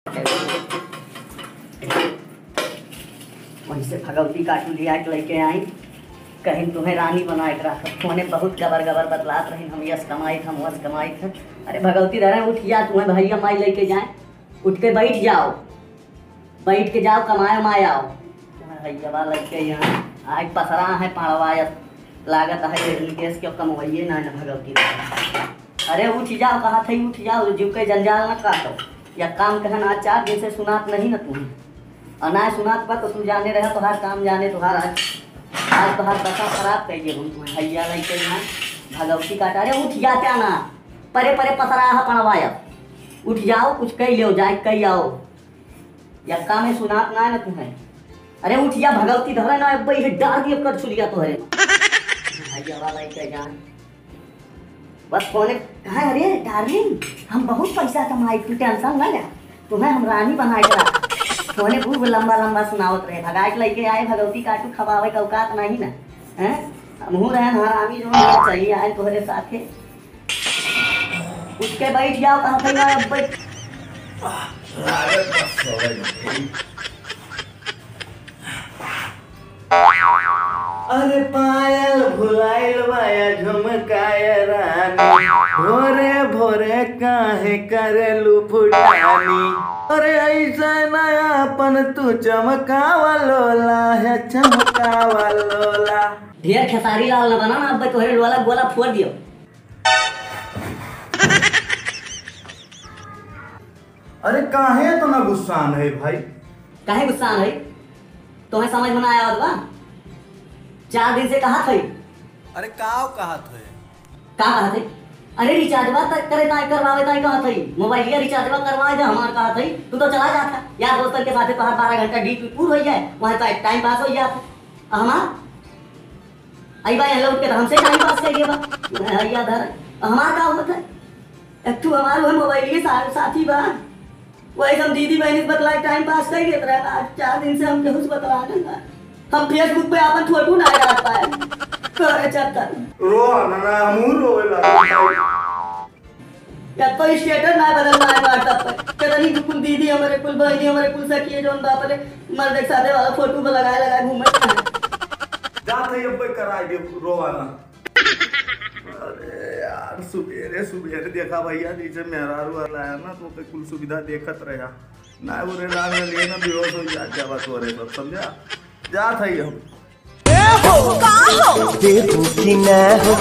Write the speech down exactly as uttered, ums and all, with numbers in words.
वहीं से भगवती काटू लिया के लेके आई, कहीं तुम्हें रानी बनाए के रखब। फोने बहुत गबर गबर बतलात रही, हम यस कमाई थे, हम वस कमाई थे। अरे भगवती धरे, उठ जा, तुम्हें भैया माई लेके जाए, उठ के बैठ जाओ, बैठ के जाओ, कमाए माए आओ। तुम्हें भैया लेके यहाँ आज पसरा है पाड़वायत, लागत है ये निकेश के कमवइये ना, ना भगवती धरे। अरे उठ जाओ, कहा थे उठ जाओ, जीव के जंजाल न काटो। या काम कहन आज चार दिन से सुनात नहीं न तुम्हें, और ना सुनात बा तो तू जाने रहे, तोहार काम जाने तोहार आज, आज तोहार दशा खराब कर दिए हम तुम्हें। भैया लेके यहाँ भगवती काटा। अरे उठ जाते ना, परे परे पसरा है पड़वाया, उठ जाओ, कुछ कह लो, जाए कह आओ, या काम है सुनात ना न तुम्हें। अरे उठ जा, भगवती धरे ना, अब ये डाल दिए कर छुलिया तोहरे। भैया लेके जान। बस फोने, कहाँ, अरे डार्लिंग, हम बहुत पैसा कमाई, तू टेंशन ना ले, तुम्हें हम रानी बनाए के रखब। फोने खूब लंबा लंबा सुनावत रहे, भगाए के लेके आए, भगवती काटू खवावे का औकात नहीं ना, हैं? हमहू रहन हरामी जो चली आए तोहरे साथे। उठ के बैठ जाओ, कहाँ थे ना, अब बैठ। लागत बस हो गई। अरे पायल भुलाइल बा या झुमकाय रानी, भोरे भोरे काहे करेलू फुटानी? अरे ऐसे ना अपन तू चमकावा लोला है, चमकावा लोला। ढेर खेसारी लाल न बना ना, अब तोहरे लोला गोला फोड़ दियो। अरे काहे इतना गुस्सान है भाई? काहे गुस्सान है? तोहे समझ में ना आवत बा? चार दिन से कहत है। अरे काव कहत है? का कहत है? अरे रिचार्जवा तक करे ताई करवावे ताई कहत है। मोबाइलिया रिचार्जवा करवाए दे हमार कहत है। तू तो चला जात है। यार दोस्तन के साथे तोहार बारह घंटा डीपी पूर हो जाए, वहाँ तो टाइम पास हो जात है। हमार आई बा यहाँ लौट के तो हमसे टाइम पास करिए बा। भैया धर, हमार का होत है? एक ठो हमार वह मोबाइल के साथ, साथी बा। वही हम दीदी बहनी से बतला के टाइम पास कर लेत रहे। आज चार दिन से हम केहू से बतला नहीं बा। हम Facebook पे अपन फोटो ना डाल पाए। करे चक्कर। रो ना, ना, हमहू रोवे लगे। या तो स्टेटस ना बदल पाए WhatsApp पे। कितनी कुल दीदी हमारे, कुल बहनी हमारे, कुल सखी है, जौन बाप रे, मर्द के साथे वाला फोटो पे लगाए, लगाए घूमे। जा तो ये पे कराई दे, रोवाना। अरे यार, सुबेरे, सुबेरे देखा भैया, जैसे मेहरारू वाला है ना, तो ओके कुल सुविधा देखत रहा। ना, वो रे राम रे लिए ना, बेहोश हो जा, जावा तोरे सब, समझा? जा था ही हम। देबू कि ना हो?